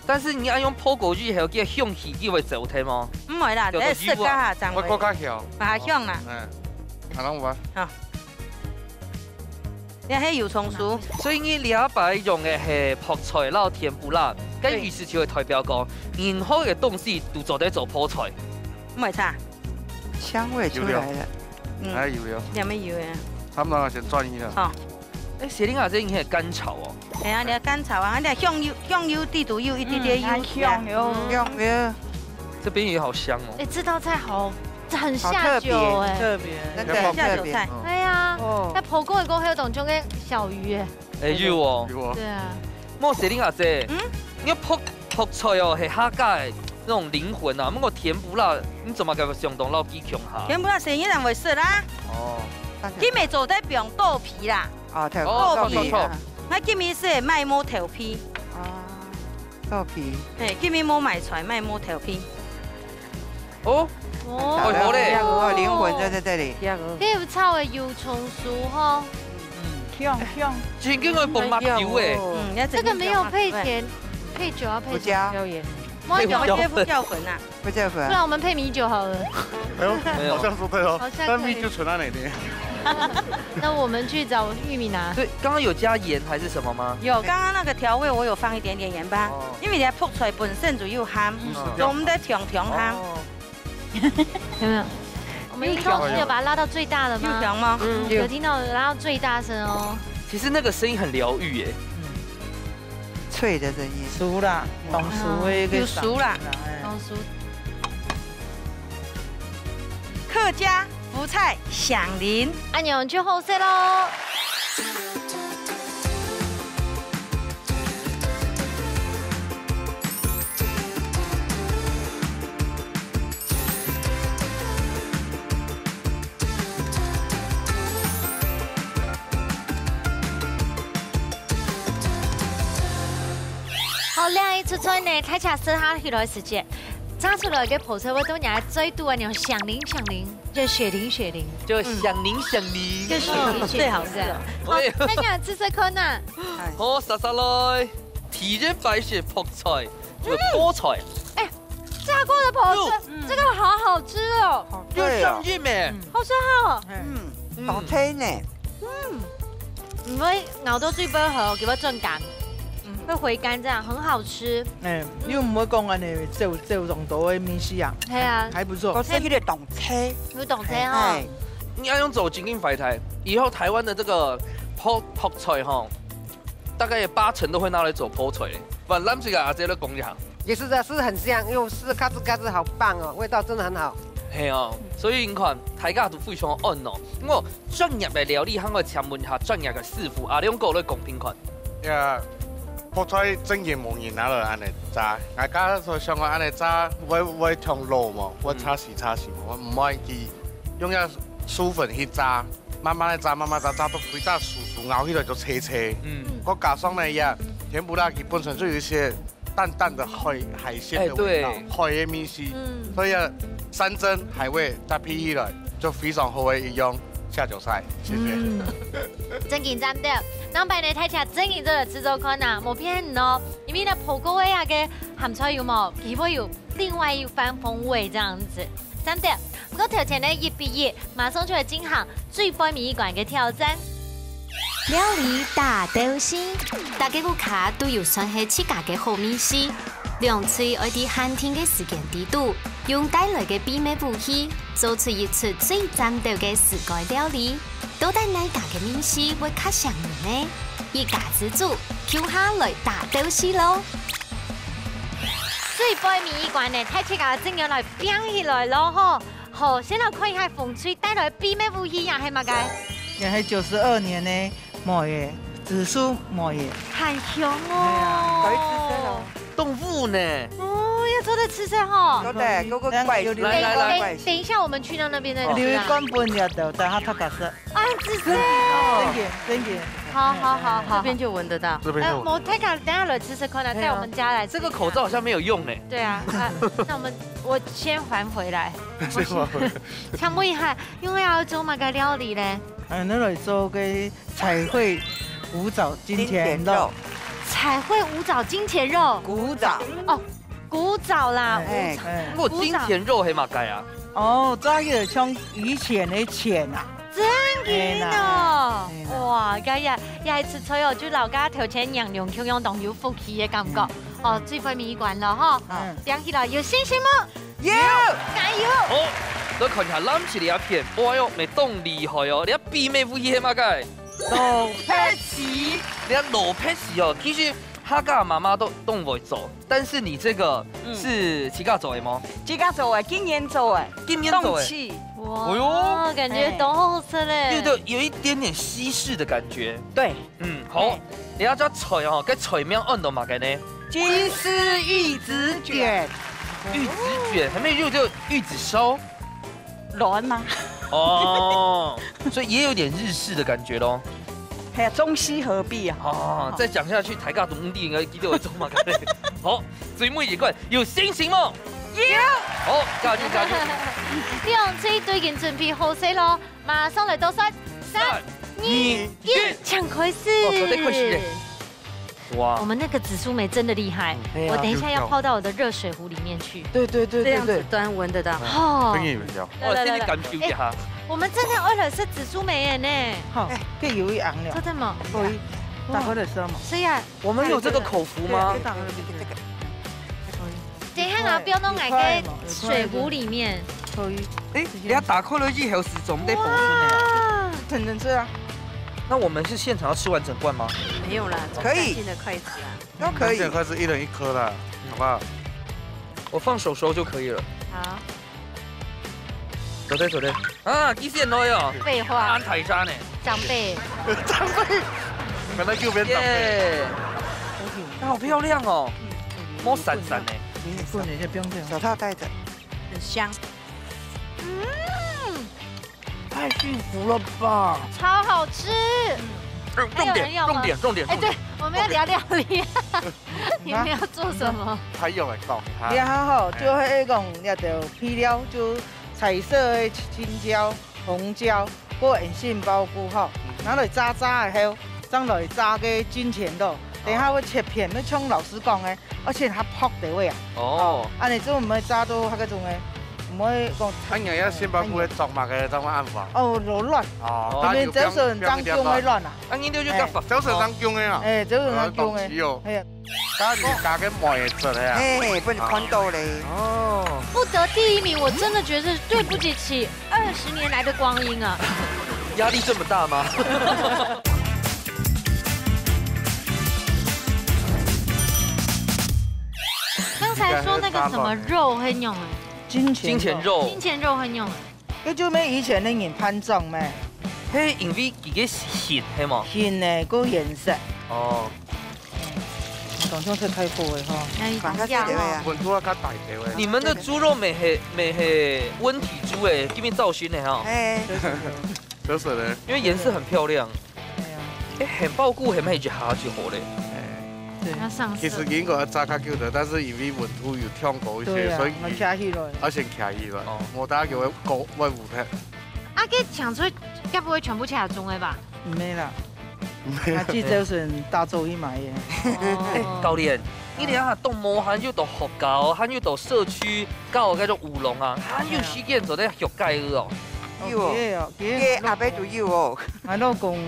但是你愛用烰過以後，佢个香氣佢會走忒嗎？毋會啦，就係食該下正會。會過較香。啊，香啊。嗯，好，那我。好。 你還有蔥酥。所以你這擺用个係泡菜摎甜不辣，該意思就會代表講，任何个東西都做得做泡菜。毋會差。香味出來了。嗯。哎，有了。兩面有个。差不多了，先轉一下。好。哎，雪玲啊，這應該係乾炒哦。哎呀，你要乾炒啊，你香油，香油底肚有一滴滴油。嗯，香油。香油。這邊也好香哦。哎，這道菜好，這很下酒哎。好特別。特別。真的很特別。下酒菜。哎呀，哦。那烰過以後還有種種个小魚哎。哎，有哦。有哦。對啊。莫雪玲啊，姐，嗯？你泡，泡菜哦，係客家个那種靈魂啊，不過甜不辣，你怎麼个想到摎佢共下？甜不辣細人仔會食啦。哦。佢乜做得放豆皮啦。哦，豆，哦，豆皮。豆皮啊。豆皮。那今日係買無豆皮。哦。 豆皮。嘿，今日無買出來，買無豆皮。哦，哦。好好咧。有靈魂就在這裡。有。可以炒个油蔥酥吼。嗯，香，香。真正愛放麻油欸。嗯，這個沒有配甜，配酒要配什麼？胡椒。椒鹽。我有。胡椒粉啊。 胡椒粉。不然我們配米酒好了。哎呦，沒有。好像說對哦，好像可以。但米酒存在哪裡？那我們去找玉米拿。對，剛剛有加鹽還是什麼嗎？有，剛剛那個調味我有放一點點鹽巴，哦。因為你个泡菜本身就有鹹，嗯。所以毋得忒忒鹹。哦。有沒有？我們音控師有把它拉到最大了嗎？有香嗎？嗯，有。有聽到，拉到最大聲哦。其實那個聲音很療癒耶。嗯。脆的聲音。酥啦，當酥的一個有酥啦。嗓音啦，哎。當酥。 客家福菜響鈴。恁樣就好食咯。好，這一出菜呢，大家食下去个時節， 炸出來个泡菜會到你嘴肚啊，恁樣響鈴響鈴，就血淋血淋。就響鈴響鈴。就血淋血淋最好吃了。好，哎。大家試試看吶。好，煞煞來，第一擺係泡菜，就泡菜。哎，炸過的泡菜，喲。嗯。這個好好吃哦。好脆哦。又上癮欸。嗯。好吃哦。嗯。嗯。好脆呢。嗯。你會咬到嘴巴好，給它轉感。 嗯。會回甘，這樣很好吃。哎，嗯。你有沒有講恁樣，這有，這有當多的味緒啊？係啊。還不錯。我食起來當脆。有當脆哈。哎。你愛用做正經壞忒，以後台灣的這個泡，泡菜吼，大概有八成都會拿來做泡菜。不然藍色个阿姐來講一下。也是的，是很香，又是嘎吱嘎吱，好棒哦，味道真的很好。係哦，所以你看，大家都非常安哦。不過專業的料理，還愛請問一下專業的師傅，阿良哥來講評看。呀，泡菜正經無人拿來恁樣炸，𠊎家下想講恁樣炸，會，會忒老嘛，會差時差時嘛，𠊎毋愛佢用該素粉去炸，慢慢的炸，慢慢炸，炸到佢炸酥酥，咬起來就脆脆。嗯，再加上呢，呀，甜不辣佢本身就有一些淡淡的海，海鮮的味道，哎，對。海的味緒，嗯，所以啊，山珍海味搭配起來就非常好的一樣下酒菜，謝謝。嗯，正經讚到，兩擺呢，大家正經做得試做看啊，無騙人哦，因為呢，泡過个啊个鹹菜有無，佢會有另外一番風味這樣子。讚到，不過頭前呢，一比一，馬上就來進行最背尾一關个挑戰。料理大鬥敘，大家屋下都有算係自家个好味緒。兩隊愛在限定个時間裡肚，用帶來个秘密武器，做出一出最讚到个自家料理。到底哪家个味緒會較餳人呢？一家之煮，共下來大鬥敘囉！最背尾一關呢，大自家正經來拚起來囉吼！ 好，先來看一下紅隊帶來个秘密武器呀，係麼个？也係九十二年呢，無耶，紫蘇無耶。很香哦。哎呀，可以吃這個。動物呢？哦，要做得吃這吼。有的，有個怪，有點來，來，來。等，等一下，我們去到那邊再吃啊。留一罐分你的，等下他敢吃。啊，紫蘇哦。真的，真的。好，好，好，好。這邊就聞得到。這邊就聞得到。哎，我看看，等下來吃吃看啊，對啊。帶我們家來吃吃看。這個口罩好像沒有用呢。對啊，啊，那我們，我先還回來。先還回來。 請問一下，因為愛做麼个料理呢？哎，拿來做个彩繪古早金錢肉。金錢肉。彩繪古早金錢肉。古早。哦，古早啦，哎，古早。哎。不過金錢肉係麼个啊？哦，這個像以前的錢啊。真个哦。哎啦，哎啦。哇，該也，也係食材哦，就摎頭前娘娘共樣當有福氣个感覺。嗯。哦，最尾一關了哈。嗯。聽起來有信心無？ 有！加油！好，來看一下藍隊這片，哎喲，乜當厲害哦！你个秘密武器係麼个？蘿蔔絲。你个蘿蔔絲哦，其實客家媽媽都，都會做，但是你這個是自家做个嗎？自家做个，今年做个。今年做个。凍起。哇，哎喲。感覺當好食咧。對，對，有一點點西式的感覺。對。 嗯，好。哎。你這隻菜哦，該菜名安到麼个呢？金絲玉子捲。玉子捲，還沒有就玉子燒。卵嗎？哦，所以也有點日式的感覺咯。哎呀，中西合璧啊。哦，再講下去，大家都毋知應該記得會做麼个呢。好，最尾一關，有信心無？有。好，加油，加油。兩隊都已經準備好勢咯。 馬上來倒算，三、三、二、二、一，一。請開始。哦，做得開始咧。哇。我們那個紫蘇梅真的厲害，嗯。對啊。我等一下要泡到我的熱水壺裡面去。對，對，對，對，對。這樣子端聞得到。哦。聲音有沒有？來，來，來，來。哦，心裡感受一下。哎，我們真的愛來食紫蘇梅耶呢。好，哎。可以有一行了。真的嗎？可以。哇。打開來吃嗎？是呀。我們有這個口福嗎？對，對，對，對，對。可以。等一下啊，不要弄來个水壺裡面。可以。哎，你要打開了以後係做得保存个啊。哇。整整吃啊。那我們是現場要吃完整罐嗎？沒有啦，可以。這種乾淨的筷子啊。都可以。乾淨的筷子一人一顆啦，好不好？我放手手就可以了。好。走的，走的。啊，其實很多喲。廢話。安泰山呢？長輩。長輩。可能右邊長輩。耶。好漂亮哦。嗯。摸閃閃呢。不用，不用，不用。手套戴着。很香。嗯。太幸福了吧！超好吃。嗯，重點，还有人要吗？重點，重點，哎，重点。对，我们要聊料理。你们要做什么？还有人讲，你看吼，就迄种那个配料，就彩色的青椒、红椒，还有人参、包菇吼，拿来炸炸了后，再来炸个金钱肉，等一下会切片，要像老师讲的，而且它泡的味啊。哦，安尼就毋会炸到迄个种个，毋会讲。啊，你要先把骨头做嘛个，做嘛安法？哦，老卵，哦，里面只有人当中的卵啊。啊，你就就甲佛，只有人当中的啊。哎，只有人当中的，哎。該你加个梅子个啊？嘿，分你看到咧。哦。不得第一名，我真的觉得是对不起起二十年来的光阴啊。压力这么大吗？刚才说那个什么肉很用啊，金钱金钱肉，金钱肉很用啊。該就係以前个人潘仲咩？係因为佢个形係無？形个，个颜色。哦，当中係太火个吼。那你放較讲一下哈少个啊。溫度要較低个喂。你们的猪肉乜係乜係溫體豬誒，今日造型的哈，哎，就是咧，因为颜色很漂亮。哎呀，哎，很爆骨，很美就好就好嘞。哎，对，要上色。其实应该要炸较久的，但是因为温度有降高一些，对啊，所以我卡起来。要先卡起来哦。我大家给我高外五台。啊，给抢出去，该不会全部卡中了吧？没啦，啊，这就是大众一买耶。哎哦，教练，你等下动毛，还有到学校，还有到社区，搞个种舞龙啊，还有时间做得学盖个哦。有哦对哦，个阿伯都有哦。俺老公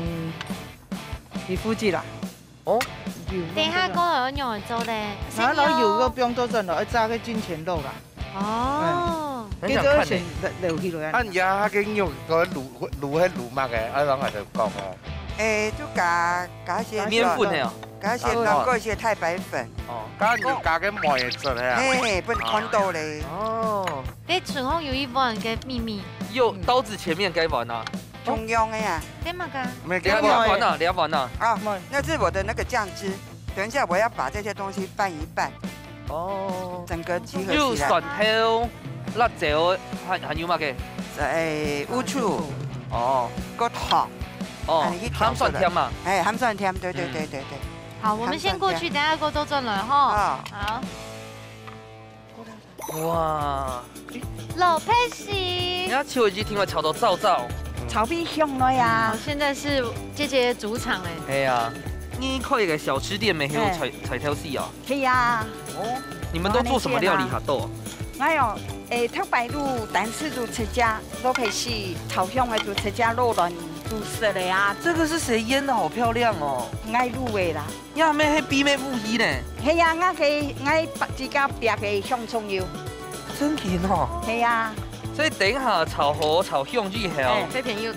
皮肤肌啦。哦，等一下过后要用来做嘞。然后有个不用做真的，要炸个金钱肉啦。哦，很想看呢。留起来。啊，你啊，个肉个卤卤迄卤乜个，啊，人还在讲哦。哎，就加加些面粉的哦。加些卵，过一些太白粉。哦，刚刚你加个梅子个啊。嘿，分你看到咧。哦，给春红有一碗个秘密，又刀子前面该玩啊。中央个呀。对嘛个？没等下你要玩啊，你要玩啊。啊，那是我的那个酱汁。等一下我要把这些东西拌一拌，哦，整个集合起来。又蒜头、辣椒，还还有嘛个？哎，乌醋，哦个糖，哦哎，一，条鹹酸甜嘛。哎，鹹酸甜，对对对对对。好，我们先过去，等一下过后做转来哈。啊，好，哇，老佩你西，要秋已经听了炒到燥燥。炒皮香了呀好，。现在是姐姐主场哎。哎呀，你开一个小吃店没有哎菜菜头戏啊？系啊，哦，你们都做什么料理哈？都哎哟，诶，头摆路但是都自家，老开始炒香个都自家肉卵都食了啊，这个是谁腌的？好漂亮哦！爱卤个啦。呀，妹还比妹不一呢，系啊，我个爱自家煸个香葱油，真甜哦。系啊，所以等一下炒好炒香之后，哎这边有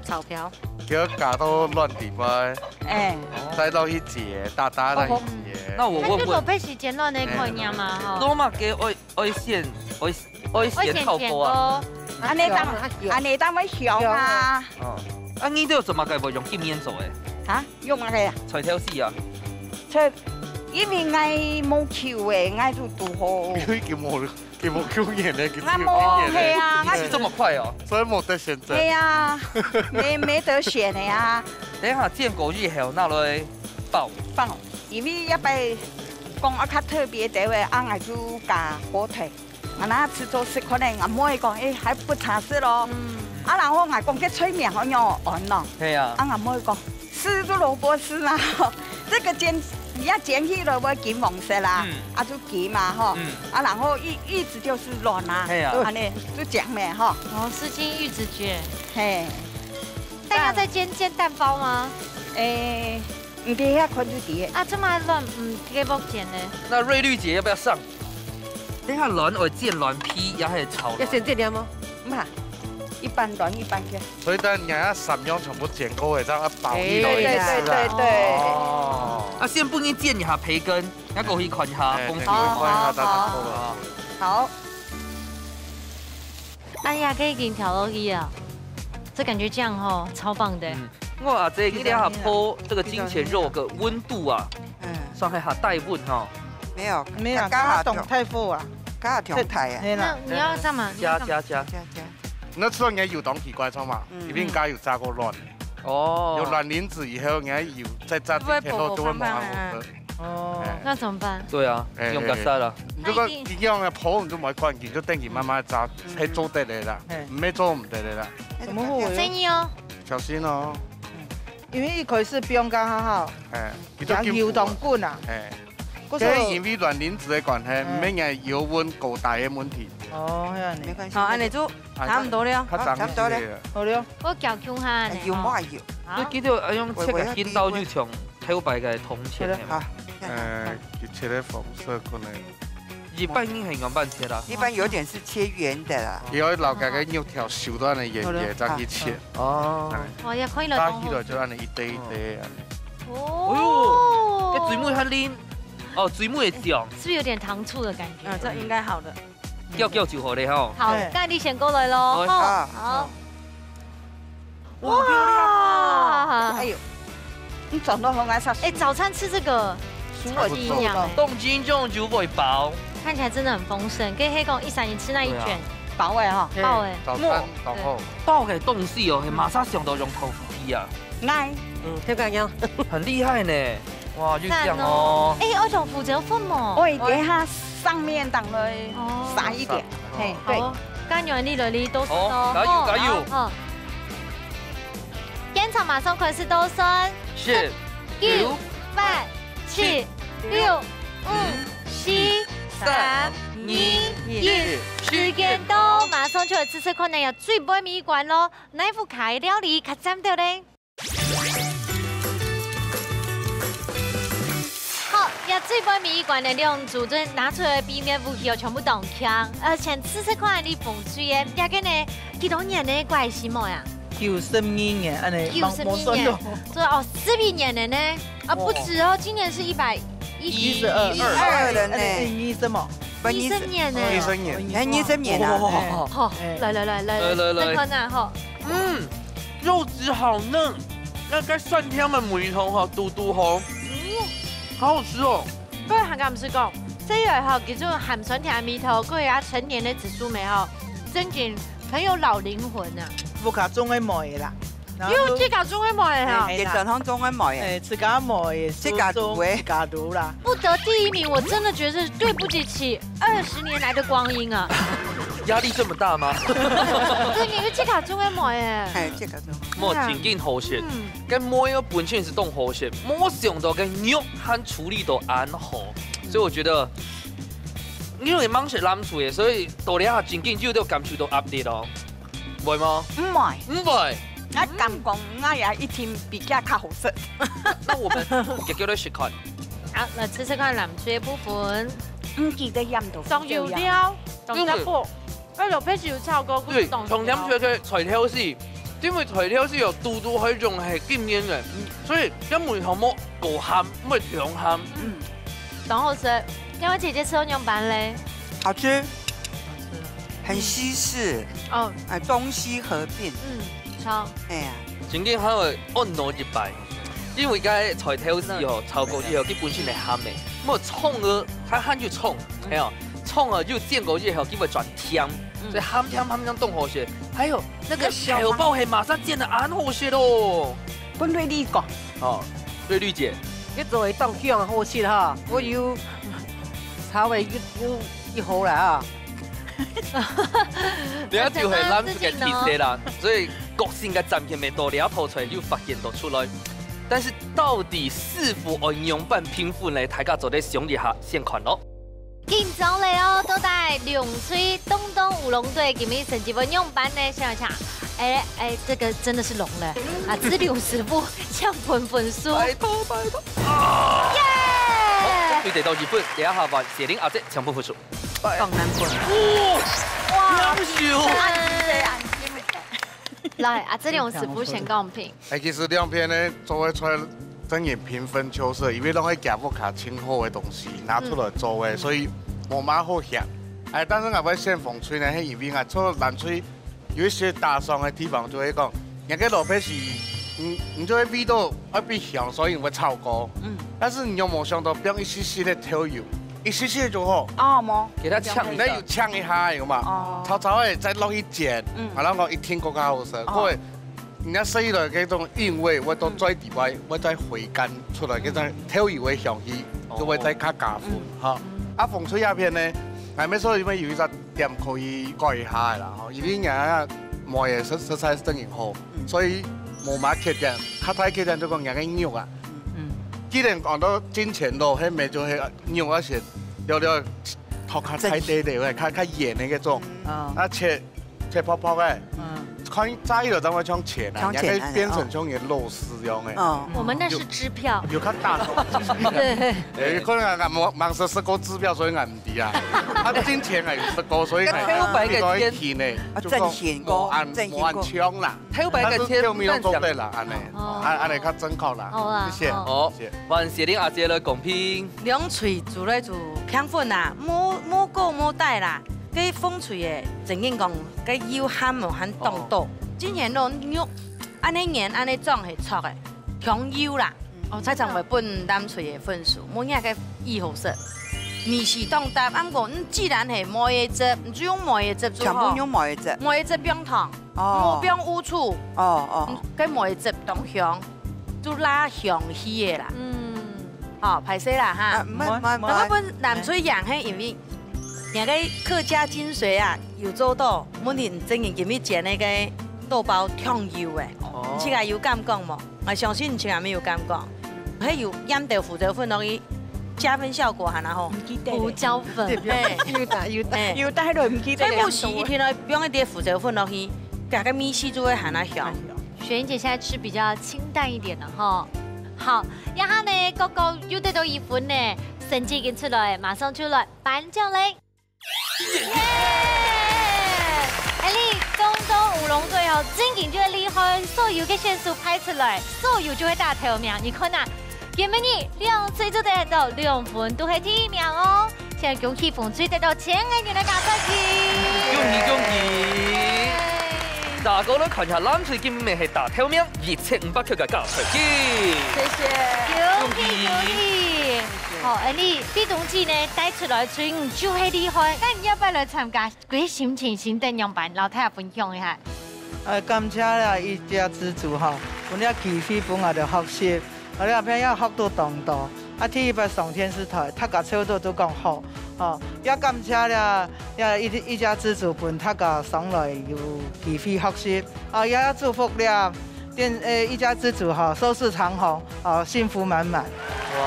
钞票，给我搞到乱底拜，哎，再落去节，大大落去节。那我问问，那就老佩西煎卵的概念嘛哈。罗马给爱爱线爱爱线透过啊？哦，安尼当安尼当会香啊，哦，啊，你都有怎么个不用一面做诶？啊，用啊个呀，菜头戏啊？这因为爱无球诶，爱都堵好。因为给我给我九年的，给我无系啊，一起这么快哦？所以没得选择。系啊，没没得选的啊。等一下煎过以后拿来爆。放，因为一般讲啊较特别的话，啊，我就加火腿。啊，那吃做事可能阿妹讲，哎，还不差事咯。嗯，啊，然后我讲个菜名好用安咯。嘿呀，啊，阿妹讲，是就萝卜丝啦，这个煎你要煎起来会金黄色啦，嗯啊，就金嘛吼。嗯啊，然后一一直就是卵啊，嘿呀安尼就讲咩吼，哦，四金玉子姐，嘿。大家在煎煎蛋包吗？诶，你等一下看就知。啊，这么乱，嗯，给我煎呢？那瑞绿姐要不要上？等一下卵我煎卵皮也还炒卵。要先这样吗？嘛，一半卵一半个。所以等人家三样全部煎过的，这样要包一对来。对对对对。哦，啊，先不给你煎一下培根，要过去看一下哎公司。对看一下大家做的。啊，好，哎呀，可以给你调到一啊，这感觉这样吼，超棒的。嗯，我啊，这一定要破这个金钱肉个温度啊，嗯，上海下带温哈。没有，没有，刚好他懂太傅啊，刚好同台啊。没啦那，你要干嘛？你要干嘛？加加加，这样这样，那吃到人家油当奇怪，知道吗？嗯一定加油炸过卵，哦，有卵磷脂以后，人家油再炸进去后就会麻烦我们。哦，那怎么办？对啊，哎用个塞了。你这个一样的破，你就买关紧，就等于慢慢炸，才做得的啦哎，没做唔得的啦，怎么会生意哦，小心哦。因为一开始不用刚好好，哎，讲油当滚啊，哎，可这因为卵磷脂的关系，嗯没人油温过大的问题。哦，这样呢，没关系。好，安尼就差不多了。它长一些了。好了，我叫穷哈呢。哎有嘛有，好，就记得要用切个新刀就冲。頭擺个銅錢个。好了，好，你看看。呃，佢切个方式可能一般人係仰般切啦。一般有點是切圓的啦。佢愛摎該个肉條修到恁樣圓圓，好了，再去切。好。哦。哎。哇，也可以了，打起來就恁樣一垤一垤恁樣。哦。哦。哎喲，這水母還靈。哦，水母會動。是不是有點糖醋的感覺？啊，這應該好的。 攪攪就好了吼。好，哎。該你先過來咯，好。吼，好。好。哇，漂亮哦。哇。哎喲，你轉到紅來上。哎，早餐吃這個，超級營養哎。當緊張就會飽。看起來真的很豐盛，跟黑狗一閃一吃那一卷。對啊。飽哎哈。飽哎。早餐飽後。對。飽个東西哦，係馬上想到用豆腐皮啊。來。嗯，就這樣。很厲害呢。 哇，就這樣哦。讚哦。哎，愛豆腐有粉無？喂，等一下上面當然哦。撒一點，哦。嘿，對。好，加油，你努力倒算哦。好，加油，加油。好，好。現場馬上開始倒算。十、九、九、八、七、六、五、四、三、二、一。時間到，馬上就來試試看，這最尾一關咯。哪一副卡的料理較讚到咧？ 好，這最尾尾一關个兩組，就拿出來个秘密武器哦，全部當強。呃，先試試看你紅隊个，這個呢，幾多年个關係無呀？九十二年，恁呢，九十二年，無，無算到。對哦，十一年个呢，啊，哇。不止哦，今年是一百一十二。一十二，二十二了呢。哎，你，你什麼？二十年呢。二十年。哎，二十年啊。哇。哎。好，哎。來，來，來，來，來，來，來。試看啊，吼。嗯。 肉質好嫩，該，該酸甜个味道吼，堵堵好，嗯，好好吃哦。各位客家人毋係講，這個吼，其實鹹酸甜个味道，各位啊，陳年个紫蘇梅吼，真正很有老靈魂啊。屋下種个梅啦，然後，有自家種个梅吼。哎，哎，自家種个梅啊。哎，自家梅，自家煮个。自家煮啦。不得第一名，我真的覺得是對不起起 二十年來的光陰啊。壓力這麼大嗎？對，你有自家種个梅欸。哎，自家種。無，真經好食。嗯。該梅仔本身係當好食，無想到該肉還處理到恁好，所以我覺得，因為吂食藍隊个，所以到這下真經有兜感受到壓力哦。會嗎？毋會。毋會。𠊎敢講，𠊎也一定比佢較好食。那，那我們結果來試看。 好，來試試看藍隊个部分。毋記得鹽度。當有料，當扎實。嗯。哎，老板係有炒過，對，當香。重點就係菜頭絲，因為菜頭絲有堵堵可以用係經驗个，嗯，所以根本上無過鹹，無忒鹹。嗯。當好食。兩位姐姐食到仰般咧？好吃。好吃。很西式。嗯。哦。哎，中西合併。嗯，超。哎呀。真經還有按捺一擺。 因為該菜頭絲吼，炒過以後，基本上係鹹个。無蔥仔，佢還有蔥，嗯。係哦，蔥仔又煎過以後，佢會轉甜，嗯。所以鹹甜鹹甜當好食。還有那個小包係馬上煎个，恁好食哦。分瑞麗講。哦，瑞麗姐。你做會當香好食哈，嗯。我有炒个有，有一號啦哈。 這就係藍隊个特色啦，所以個性个展現，每到這道菜就發現到出來。但是到底師傅愛仰般評分呢？大家做得想一下先看咯。緊張了哦，到底兩隊東東烏龍隊今日成績會仰般呢？想一下，哎，哎，這個真的是龍了啊！這兩師傅想分分數。拜託，拜託。耶！好，終於得到一分，這下換雪玲阿姊想分分數。 當難分。哇！優秀。來，啊，這兩師傅先講評。哎，其實兩片呢，做个出來，真个平分秋色，因為攏係佢屋下盡好个東西拿出來做个，嗯。所以無麼好嫌。哎，但是𠊎會選紅隊呢，係因為𠊎做藍隊 有一些打爽个地方就會講，人家蘿蔔絲，你，你就會味道會變香，所以你會炒過。嗯。但是你有無想到放一息息个豆油，一息息就好。哦，無。給它嗆一下。你有嗆一下，有嘛？哦。炒炒个，再落去煎，嗯。然後講一定更加好食。哦。各位，人家食起來這種韻味，會到嘴裡背，嗯。會再回甘出來，嗯。這種豆油个香氣，哦。就會再加加分，嗯。哈。嗯。啊，紅隊這片呢，還沒說，因為有一隻 店可以改一下个啦，吼，因為人家梅仔實，實在係真个好，嗯。所以無麼缺點，較大缺點就講人个肉啊。嗯。既然講到進前咯，該味就係肉啊，先略略頭殼大大个，較，較圓个該種，嗯。啊，切，切薄薄个，嗯。看佢炸起來正會像錢啊，像錢啊，人家變成像个螺絲樣个。哦。我們那是支票。有較大个。對。誒，可能𠊎，𠊎無，吂食，食過支票，所以𠊎毋知啊。啊，真錢𠊎有食過，所以𠊎，頭擺个錢，比較會記呢，啊，就講，真錢過，無恁，真錢過。無恁像啦。頭擺个錢，但是後面攏做得啦，恁呢。哦。啊，恁呢較正確啦。好啊，謝謝，好。謝謝。換雪玲阿姊來公平。涼水煮來煮，平均啊，無，無高無低啦。 該風吹个，正經講，該油含無含當多。哦。之前都肉，恁呢煎、恁呢裝係著个，強油啦，哦，才正會分淡水个分數，無影个異好食。味緒當搭，毋過，嗯，既然係梅个汁，你就用梅个汁就好。全部用梅个汁。梅个汁放糖，哦。莫放烏醋。哦，哦。嗯，該梅个汁當香，就拉香氣个啦。嗯。好，歹勢啦哈。啊，毋會，毋會，毋會。然後分淡水贏係因為 若个客家精髓啊，有做到，無人正經今日煎个該豆包香油个。哦。你自家有感覺無？𠊎相信你自家乜有感覺。還有鹽豆胡椒粉落去，加分效果還較好。胡椒粉。對，嘿。有打，有打，嘿。有打，都毋記得了。所以無時一定愛放一點胡椒粉落去，加个味緒就會還較香。雪玲姐現在吃比較清淡一點了哈。好，這下呢，哥哥又得到一分呢，成績已經出來，馬上就來頒獎嘞。 耶！恁呢，東東烏龍隊哦，正經就係厲害，所有个選手排出來，所有就係打頭名。你看啊，今晡日兩隊做得到兩分，都係第一名哦。現在恭喜紅隊得到千個銀个加菜金。恭喜恭喜！耶！大家來看一下，藍隊今晡日係打頭名，一千五百塊个加菜金。謝謝。恭喜恭喜！ 好，恁呢，李東基呢，帶出來吹，嗯，就係厲害。該你愛毋愛來參加？佢心情心得仰般，摎大家分享一下。呃，感謝這一家之煮吼，分這機會分𠊎兜學習，𠊎兜後背也學到當多。啊，第一擺上電視台，大家笑到都講好，吼，也感謝這，這一，一家之煮分大家上來有機會學習，啊，也祝福這 店，呃，一家之煮吼，壽司長紅，哦，幸福滿滿。哇。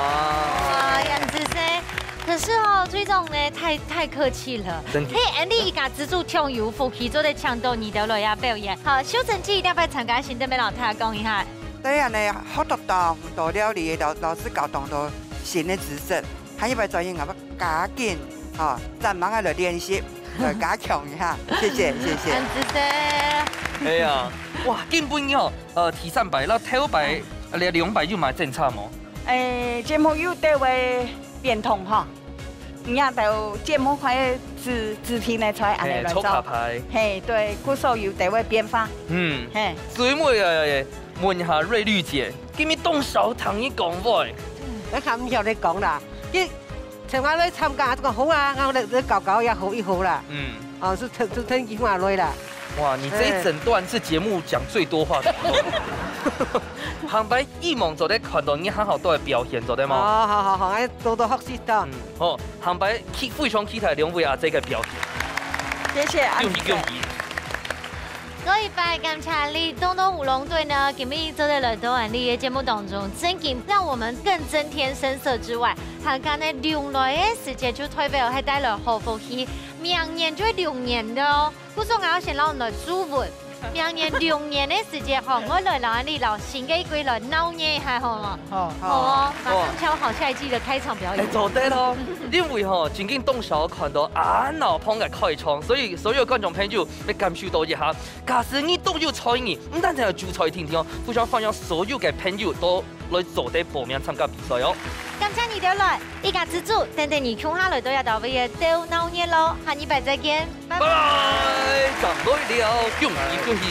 哇，楊子生，可是哦，隊長呢，太，太客氣了。真的。嘿，恁呢一家之煮當有福氣，做得請到你兜來啊表演。好，秀珍姐，你愛毋愛參加，先對𠊎兜大家講一下。對啊，呢，學到當多料理，老，老師教當多新个知識。 下一擺轉去，𠊎愛加緊，吼，再慢慢來練習，來加強一下。謝謝，謝謝。恁仔細。哎呀，哇，今晡日哦，呃，第三擺，該頭擺，呃，兩擺有麼个精彩無？誒，節目有兜會變動吼，你看到節目會指，指定个菜，恁呢來做。嘿，抽卡牌。嘿，對，故所有兜會變化。嗯。嘿。最尾，呃，問一下瑞律姐，今日當少聽你講話。𠊎較毋曉得講啦，佢 請𠊎來參加，𠊎講好啊，𠊎來，來搞搞也好一好啦。嗯。哦，係趁，係趁機會來啦。哇，你這一整段是節目講最多話的。哎。下擺希望做得看到你好好多个表現，做得無？哦，好，好，好，𠊎多多學習到。嗯，好，下擺期，非常期待兩位阿姊个表現。謝謝，恭喜，恭喜。 再一擺感謝你，東東烏龍隊呢，今晡日做得來到𠊎俚个節目當中，正經讓我們更增添聲色之外，還加呢，兩來个時節就代表還帶來好福氣，明年就係龍年了哦。故所𠊎愛先摎你來祝福，明年龍年个時節吼，𠊎來摎𠊎俚摎新个一季來鬧熱一下，好無？好。好哦，馬上敲好下一季的開場表演。哎，做得咯，因為吼，正經當少看到恁鬧熱个開場，所以所有觀眾朋友愛感受到一下。 假使你都有才藝，毋單淨有煮菜定定哦，非常歡迎所有个朋友都來做得報名參加比賽哦。感謝你兜來，一家之煮，等等你共下來到這位个鬥鬧熱咯，下禮拜再見，拜拜。拜拜，正來尞，恭喜恭喜！